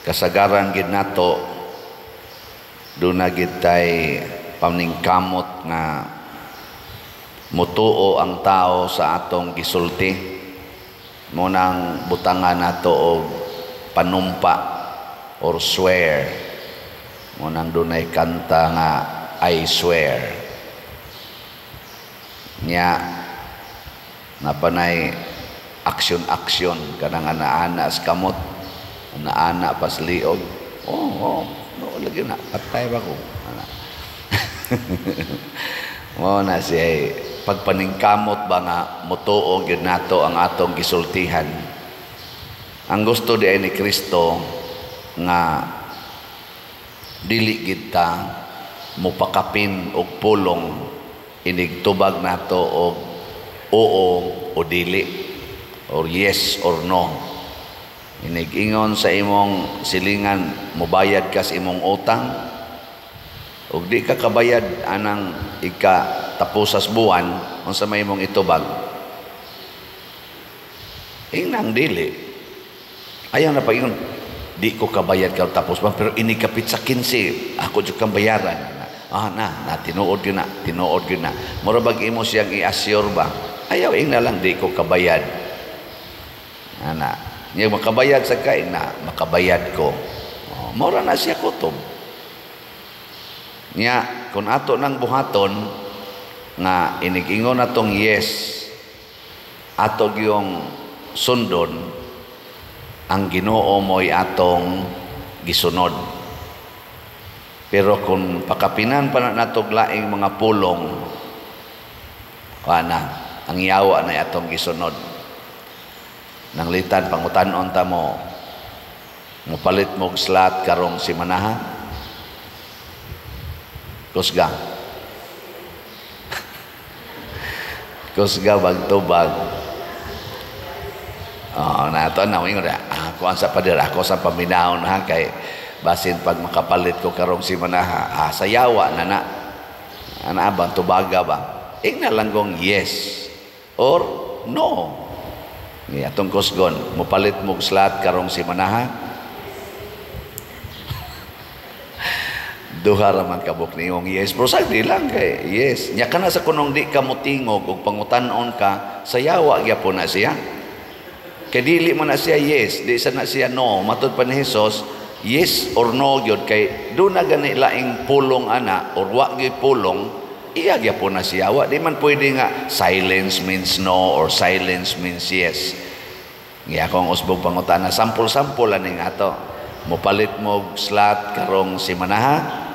Kasagaran gid nato duna gid tay paningkamot nga mutuo ang tao sa atong gisulti. Mo nang butangan nato og panumpa or swear. Mo nang dunay kanta nga "I Swear". Nya napanay action-action kanang ana-ana sa kamot, ana-ana pas liog. Oh, no, lagi na patay ba ko ana. Mo na siya pagpaningkamot ba nga mutuo gyud nato ang atong gisultihan. Ang gusto di ay ni Kristo nga dili gid ta mopakapin og pulong inig tubag nato og oo o dili or yes or no. Inig ingon sa imong silingan, mobayad ka sa imong utang, ug di ka kabayad anang ika taposas buwan, unsa may imong itubag? Ingnang dili. Ayaw na paingon, "Di ko kabayad karon tapos buwan, pero inig kapit sa 15 ako jud kang bayaran." Ah, na na tinuod gyud na, tinuod gyud na. Mura bag imo siyang i-assure ba. Ayaw, ingna lang, "Di ko kabayad." Ana nya makabayad sa kay na makabayad ko. Oh, mura na siya kutob. Nya kung ato nang buhaton nga inig-ingon natong yes, ato gyung sundon, ang Ginoo mo'y atong gisunod. Pero kung pakapinan pa na natog laing mga pulong, wala, ang yawa na atong gisunod. Nanglitan, pangutan-on ta mo, mopalit mo og slot karong simanaha? Kusga. Kusga bagtubag. Oh, nato na ingon ako ang sa pader, ako sa paminahon ha, kay basin pag makapalit ko karong simanaha, ah, sayawa na na. Ana bang tubaga ba? Ingna lang kong yes or no. Ni atong kusgon, mopalit mo slot karong simanaha? Duha ra man kabuk niyong yes, pero sagdi lang kay yes. Nya kana sa kunong di ka motingog ug pangutan-on ka, sayawa gyapon na siya. Kay dili man na siya yes, di sa na siya no. Matud pa ni Jesus, yes or no gyud, kay do na gani laing pulong ana or wa gyud pulong, iya gyapon na siya. Wa di man pwede nga silence means no or silence means yes. Ngiya akong usbog pangutana, sampol-sampol aning ato. Mopalit mo slot karong simanaha?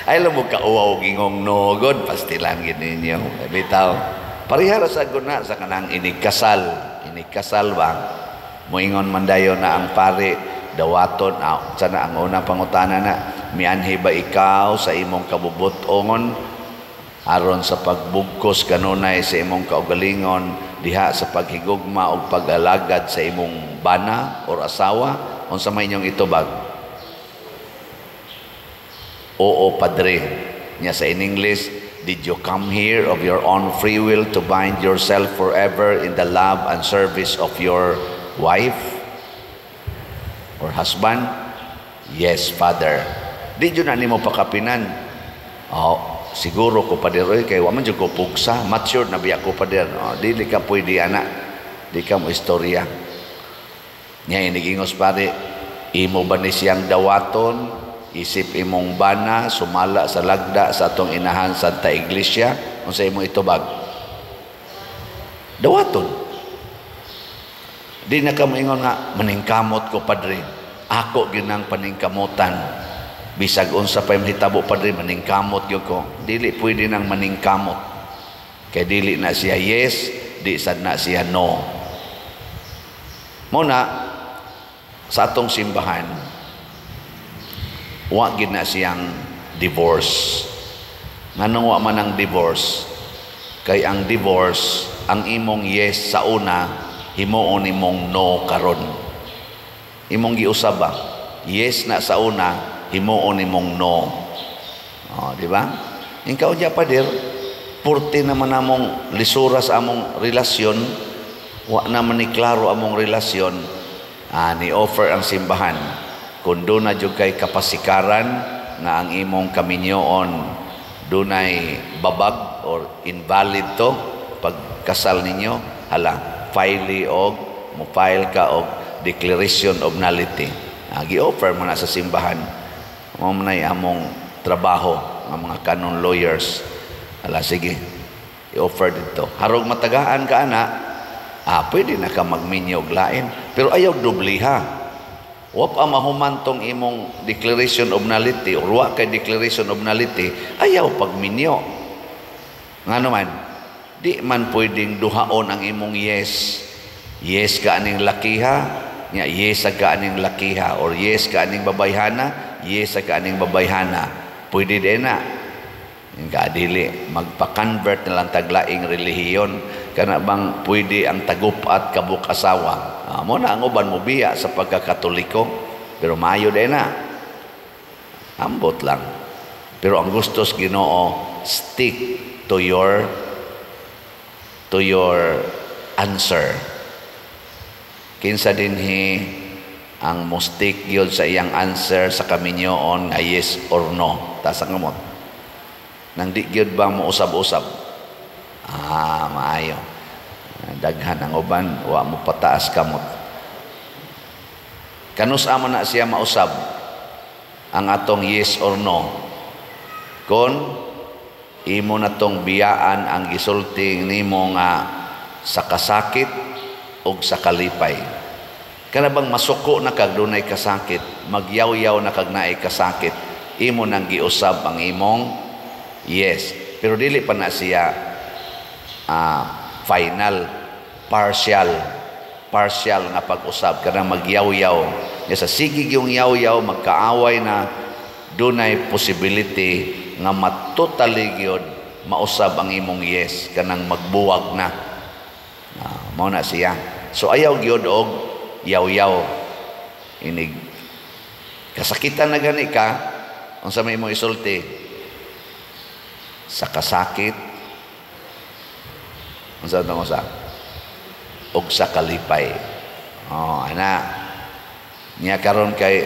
Ay alam mo kauwaw gingong no god, pastilan gid ninyo. Bitaw. Parehara sa guna sa kanang inigkasal, inigkasal ba? Moingon man dayon na ang pare, dawaton ah, sana ang unang pangutana na, mianhi ba ikaw sa imong kabubut-ongon aron sa pagbugkos kanunay sa imong kaugalingon diha sa paghigugma og pag-alagad sa imong bana or asawa? Unsa may inyong itubag? Oo, padre. Nya sa in English, did you come here of your own free will to bind yourself forever in the love and service of your wife or husband? Yes, Father. Di jud na nimo pakapinan. Oh, siguro ko, pader, oy, kay wa man jud ko pugsa, mature na biya ko, pader. Oh, dili ka pwede ana. Di ka mo istorya. Nya inigingos pare, imo ba ni siyang dawaton isip imong bana sumala sa lagda sa atong inahan Santa Iglesia? Unsa imong itubag? Dawaton. Di na ka moingon nga maningkamot ko, padre, ako ginang paningkamutan, bisag unsa pa mahitabo, padre, maningkamot gyud ko. Dili pwede nang maningkamot kay dili na siya yes, di sad na siya no. Mo na sa atong simbahan, wa gid na siyang divorce. Nganong wa man ang divorce? Kay ang divorce, ang imong yes sa una, himuon nimong no karon. Imong giusab ba? Yes na sa una, himuon nimong no. Oh, di ba? Ikaw diya, pader, purti naman among lisura sa among relasyon. Wa naman ni klaro among relasyon. Ni offer ang simbahan. Kung doon na jud kay kapasikaran nga ang imong kaminyoon dunay babag or invalid to pagkasal ninyo, hala, file og mo file ka og declaration of nullity. Gi-offer mo na sa simbahan. Mao man nay among trabaho nga mga canon lawyers. Hala, sige, i-offer dito. Harog matagaan ka ana, pwede na ka magminyo og lain. Pero ayaw dobliha. Wa pa mahuman tong imong declaration of nullity or wa kay declaration of nullity, ayaw pagminyo. Ngano man, di man pwedeng duhaon ang imong yes. Yes ka aning lakiha, nya yes ka aning lakiha, or yes ka aning babayhana, yes ka aning babayhana. Pwede din na. Kadili magpa-convert na lang taglaing relihiyon, kana bang pwede ang tagup-at kabuk asawa. Mo na ang uban mo biya sa pagkakatoliko, pero maayo din na. Ambot lang. Pero ang gustos Ginoo, stick to your answer. Kinsa dinhi ang mo stick gyud sa iyang answer sa kaminyoon nga yes or no? Taas ang kamot. Nang di gyud ba mo usab-usab? Maayo. Daghan ang uban, wa mo pataas kamot. Kanus man na siya mausab ang atong yes or no? Kon imo na tong biyaan ang gisulti nimo nga sa kasakit ug sa kalipay. Kana bang masuko na kag dunay kasakit, magyawyaw na kag naay kasakit, imo nang giusab ang imong yes. Pero dili pa na siya final, partial, partial nga pag-usab, kanang magyawyaw. Nya sa sige yung yaw-yaw, magkaaway na, dunay possibility nga matotally gyud mausab ang imong yes, kanang magbuwag na. Mao na siya. So ayaw gyud og yaw-yaw. Inig kasakitan na gani ka, unsa may imong isulti? Sa kasakit, unsa mo sa og sa kalipay. Oh, ana. Nya karon kay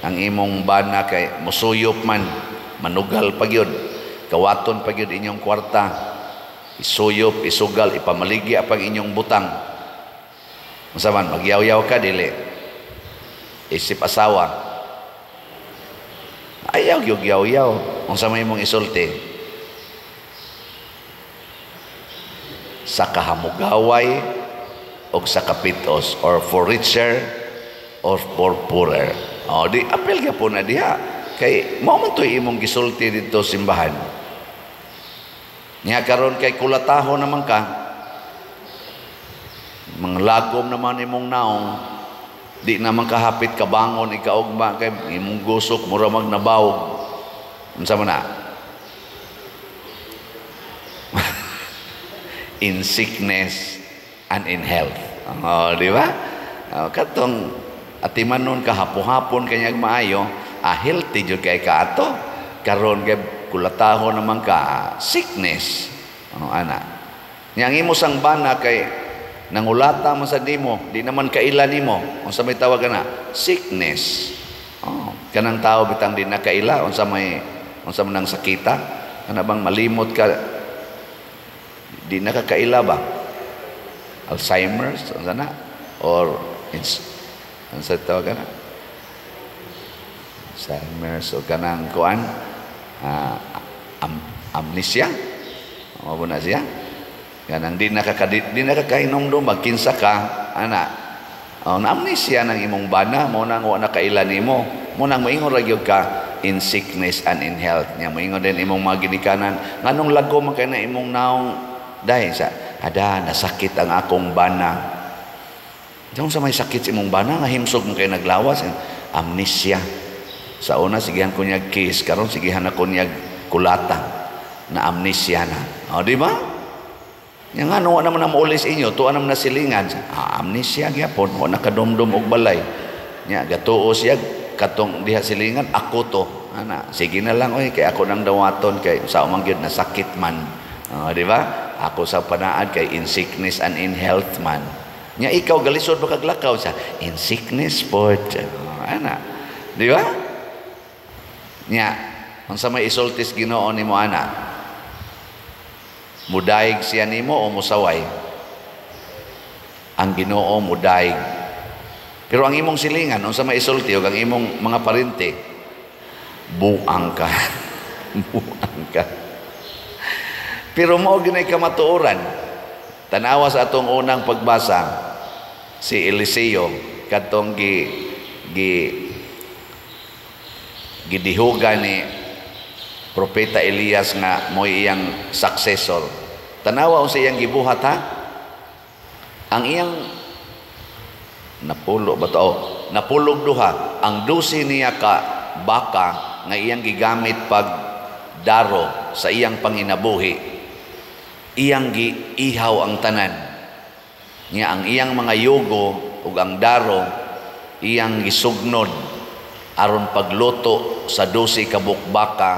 ang imong bana kay musuyop man, manugal pa gyud, kawaton pa gyud inyong kwarta. Isuyop, isugal, ipamaligya pang inyong butang. Unsa man, magyaw-yaw ka dili? Isip asawa. Ayaw gyud yaw-yaw. Unsa may imong isulti? Sa kahamugaway o sa kapitos, or for richer or for poorer. O, di apel gyapon na diha. Kay mao man to'y imong gisulti dito simbahan. Nya karon kay kulataho naman ka, mga lagom naman imong naong, di naman kahapit kabangon ikaugma kay imong gusok mura mag nabawog. Unsa man na? In sickness and in health. Oh, di ba? Oh, katong atiman nun kahapo-hapon kanyag maayo, healthy jud kay kaato. Karon kay kulataho naman ka, sickness. Oh, ana. Nya ang imo sang bana kay nangulata man sa nimo, di naman kaila nimo. Unsa may tawag ana? Sickness. Oh, kanang tao bitang di na kaila, unsa man ang sakita? Kana bang malimot ka, di nakakaila ba? Alzheimer's, unsa na? Or unsa tawag ana? Alzheimer's o kanang kuan, amnesia. Mao na siya. Kanang di nakakainom magkinsa ka ana. Oh, na amnesia nang imong bana, mo nang wa nakaila nimo. Mo nang moingon ra gyud ka in sickness and in health. Nya moingon din imong mga ginikanan, nganong lago man kay na imong naong dahil sa ada nasakit ang akong bana. Diyan sa may sakit sa imong bana nga himsog mo kay naglawas, amnesia. Sa una sigihan ko niyag kiss, karon sigihan ako niyag kulata na amnesia na. O, di ba? Nya nga wa naman na maulis inyo, tuwa naman na silingan. Amnesia gyapon, wa nakadomdom og balay. Nya gatuo siya katong diha silingan, ako to. Ana, sige na lang oy kay ako nang dawaton kay sa umang gyud nasakit man. O, di ba? Ako sa panaad kay in sickness and in health man. Nya ikaw galisod ba kaglakaw sa in sickness pod. Ana. Di ba? Nya unsa may isultis Ginoo nimo ana? Mudaig siya nimo o musaway? Ang Ginoo mudaig. Pero ang imong silingan, unsa may isulti og ang imong mga parente? Buang ka. Buang ka. Pero mao ginay kamatuoran. Tanawa sa atong unang pagbasa, si Eliseo katong gi gi gidihugan ni Propeta Elias nga mo'y iyang successor. Tanawa unsa iyang gibuhat, ha? Ang iyang napulo ba to? Oh, napulog duha. Ang 12 niya ka baka nga iyang gigamit pag daro sa iyang panginabuhi. Iyang giihaw ang tanan. Nya ang iyang mga yugo ug ang daro iyang gisugnod aron pagluto sa 12 ka baka.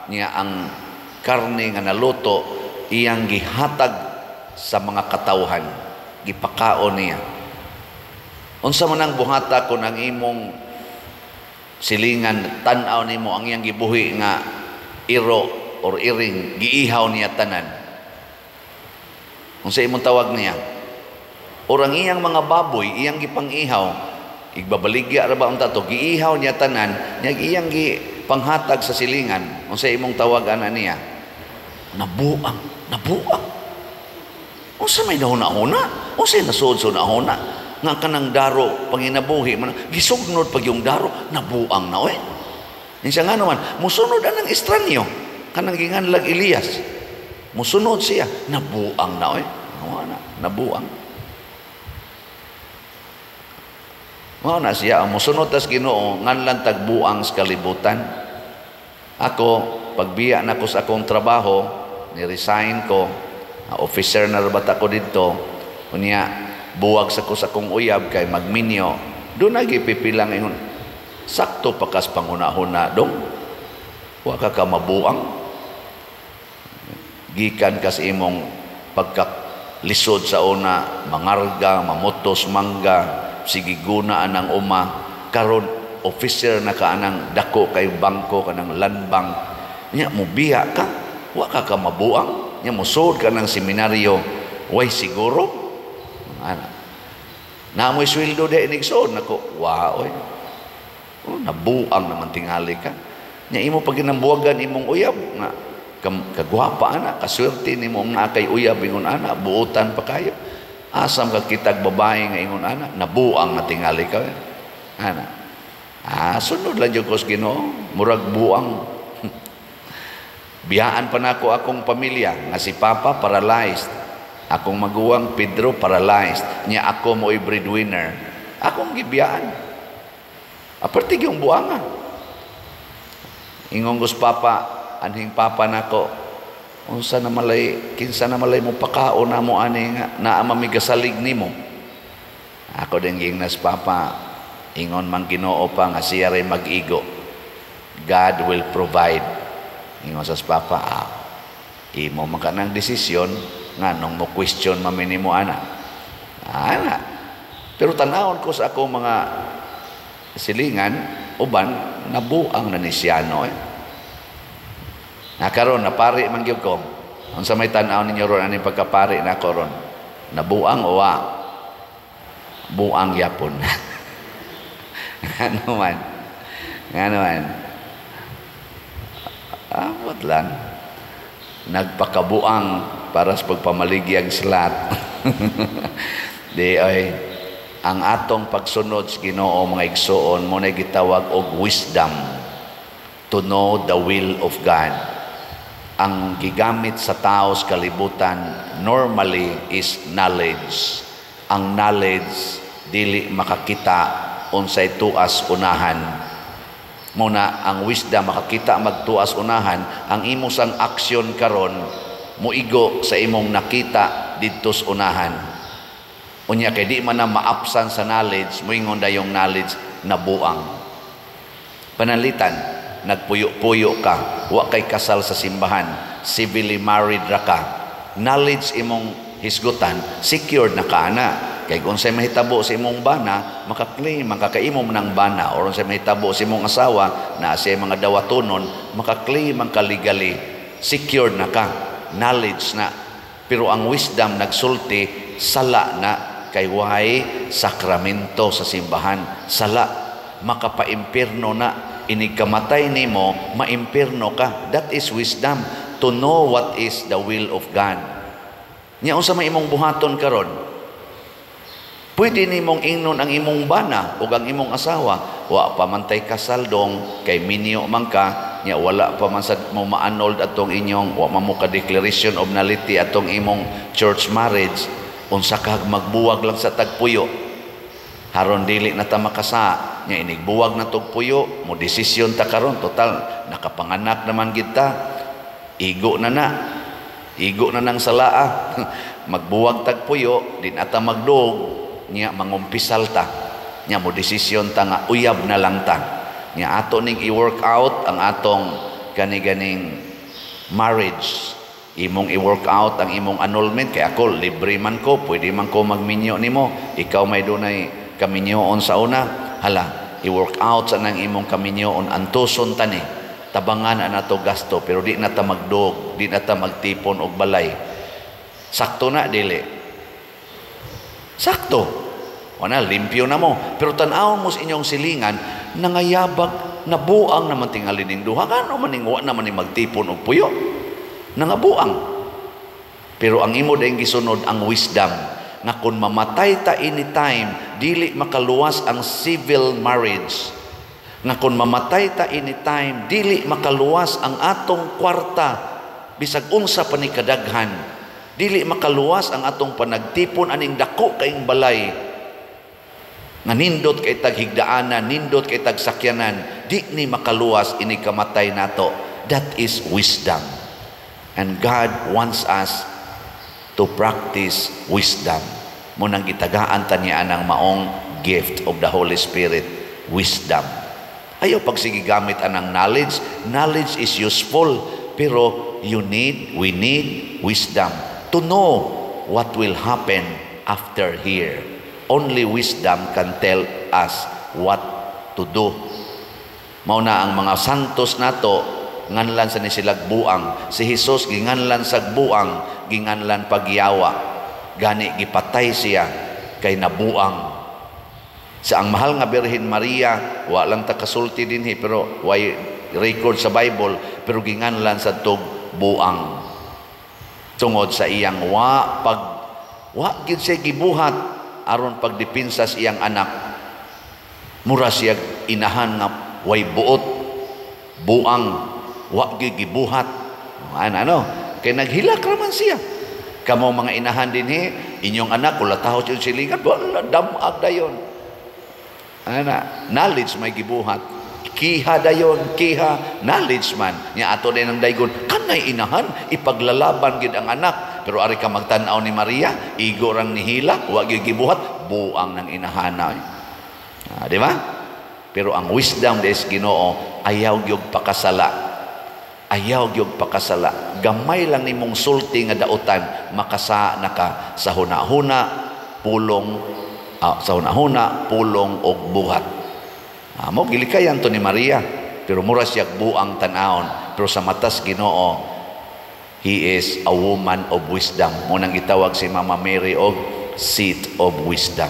Niya ang karne nga naluto iyang gihatag sa mga katawhan, gipakaon niya. Unsa man ang buhata kon ang imong silingan, tan-aw nimo ang iyang gibuhi nga iro or iring, giihaw niya tanan? Unsa imong tawag niya? Or ang iyang mga baboy iyang gipang-ihaw, igbabaligya ra ba unta to, giihaw niya tanan nya iyang gipanghatag sa silingan, unsa imong tawag ana niya? Nabuang, nabuang. Unsa may nahuna-huna? Unsa nasuod sa huna-huna? Nga kanang daro panginabuhi man gisugnod pag yung daro, nabuang na oy. Niya nga naman musunod anang estranyo kanang ginganlag Elias. Musunod siya, nabuang na oy. Wala, nabuang. Mao na siya, musunod tas Ginoo nganlan tagbuang sa kalibutan. Ako pagbiya nako sa akong trabaho, ni-resign ko, officer na rabat ako didto. Unya buwag sa ko sa akong uyab kay magminyo. Doon nagipipilang ingon. Sakto pa kas panghuna-huna dong. Wa ka ka mabuang. Gikan kas imong pagkalisod sa una, mangarga, mamutos mangga, sige guna anang uma. Karon officer na ka anang dako kay bangko kanang land bank. Nya mubiya ka, wa ka ka mabuang. Nya musod ka ng seminaryo, way siguro. Ana. Naamoy sweldo di inigsoon nako. Wa oy. Oh, nabuang naman tingali ka. Nya imo pag ginambuwagan imong uyab nga kagwapa ana, kaswerte nimo nga kay uyab ingon ana, buotan pa kayo. Asam ka kitag babae nga ingon ana, nabuang na tingali ka. Ana. Ah, sunod lang jud ko sa Ginoo, murag buang. Biyaan pa nako akong pamilya nga si Papa paralyzed. Akong maguwang Pedro paralyzed. Nya ako mo'y breadwinner. Akong gibiyaan. Aparte yung buanga. Ingong gus Papa, anhing Papa nako. Unsa na malay, kinsa na malay mo pakaon na mo ani nga naa mamigasalig nimo. Ako din gingnas Papa, ingon man Ginoo pa nga siya ray mag-igo. God will provide. Ingon sa Papa, imo man ka ng desisyon nganong mo question mami nimo ana. Ana. Pero tanawon ko sa ako mga silingan uban nabuang na ni siyano eh. Nakaron napari man gyud ko. Unsa may tan-aw ninyo ron aning pagkapari nako ron? Nabuang o wa? Buang yapon. Ano man? Ano man? Abot lang. Nagpakabuang para sa pagpamaligyag slat. Di ay ang atong pagsunod sa Ginoo mga igsoon mo na gitawag og wisdom to know the will of God. Ang gigamit sa tao sa kalibutan normally is knowledge. Ang knowledge dili makakita unsay tuas unahan. Muna ang wisdom makakita magtuas unahan, ang imo sang aksyon karon muigo sa imong nakita didto sa unahan. Unya kay di man na maapsan sa knowledge, moingon dayong knowledge nabuang. Panalitan, nagpuyo-puyo ka, wa kay kasal sa simbahan, civilly married ra ka. Knowledge imong hisgutan, secured na ka ana. Kay kung unsay mahitabo sa imong bana, maka-claim man ka kay imo man ang bana, or unsay mahitabo sa imong asawa na siya mga dawatonon, maka-claim man ka legally, secured na ka, knowledge na. Pero ang wisdom nagsulti, sala na kay way sakramento sa simbahan, sala, makapaimpierno na. Inig kamatay nimo, maimpierno ka. That is wisdom, to know what is the will of God. Nya unsa may imong buhaton karon? Pwede nimong ingnon ang imong bana o ang imong asawa, "Wa pa man tay kasal dong, kay minyo man ka, nya wala pa man sad mo ma-annulled atong inyong, wa man mo ka declaration of nullity atong imong church marriage. Unsa ka, magbuwag lang sa tagpuyo haron dili na ta makasa. Nya inig buwag na tog puyo, mo desisyon ta karon, total nakapanganak naman gid ta, igo na na, igo na nang salaa. Magbuwag tag puyo, di na ta magdog, nya mangumpisal ta. Nya mo desisyon ta nga uyab na lang ta. Nya ato ning i-work out ang atong kani-ganing marriage. Imong i-work out ang imong annulment kay ako libre man ko, pwede man ko magminyo nimo. Ikaw may dunay kaminyoon sa una. Hala, i-work out sa nang imong kaminyoon, antuson ta ni. Tabangan na nato gasto, pero di na ta magdog, di na ta magtipon og balay." Sakto na, dili? Sakto. Wala, limpyo na mo. Pero tan-awon mo sa inyong silingan, nangayabag, nabuang naman tingali ning duha. Ngano man ning wa naman ni magtipon og puyo? Nangabuang. Pero ang imo dayong gisunod ang wisdom nga kung mamatay ta anytime, dili makaluwas ang civil marriage. Nga kung mamatay ta anytime, dili makaluwas ang atong kwarta, bisag unsa pa ni kadaghan. Dili makaluwas ang atong panagtipon aning dako kaing balay nga nindot kay tag higdaanan, nindot kay tag sakyanan, di ni makaluwas ini kamatay nato. That is wisdom. And God wants us to practice wisdom. Mao nang gitagaan ta niya ang maong gift of the Holy Spirit, wisdom. Ayaw pagsige gamit anang knowledge. Knowledge is useful, pero you need, we need wisdom to know what will happen after here. Only wisdom can tell us what to do. Mao na ang mga santos nato nganlan sa ni silag buang. Si Jesus ginganlan sa buang, ginganlan pagyawa. Gani gipatay siya kay nabuang. Sa ang mahal nga Birhen Maria, wa lang ta kasulti dinhi, pero way record sa Bible, pero ginganlan sa tug buang. Tungod sa iyang wa pag wa gid siya gibuhat aron pagdepensa sa iyang anak. Mura siya inahan nga way buot, buang, wa gyud gibuhat. Ano, ano? Kay naghilak raman siya. Kamo mga inahan dinhi, inyong anak kung taho yung silingan, wala damag dayon. Ana, knowledge may gibuhat. Kiha dayon, kiha, knowledge man. Nya ato din ang daygon, kanay inahan, ipaglalaban gid ang anak. Pero ari ka magtan-aw ni Maria, igo rang nihilak, wa gyud gibuhat, buang ng inahana. Ah, di ba? Pero ang wisdom des Ginoo, ayaw gyud pakasala. Ayaw gyud pakasala. Gamay lang nimong sulti nga dautan, makasa na ka sa huna-huna, pulong, sa huna-huna, pulong og buhat. Mo gilikayan to ni Maria, pero mura siya buang tan-awon. Pero sa matas Ginoo, he is a woman of wisdom. Mao nang gitawag si Mama Mary og seat of wisdom.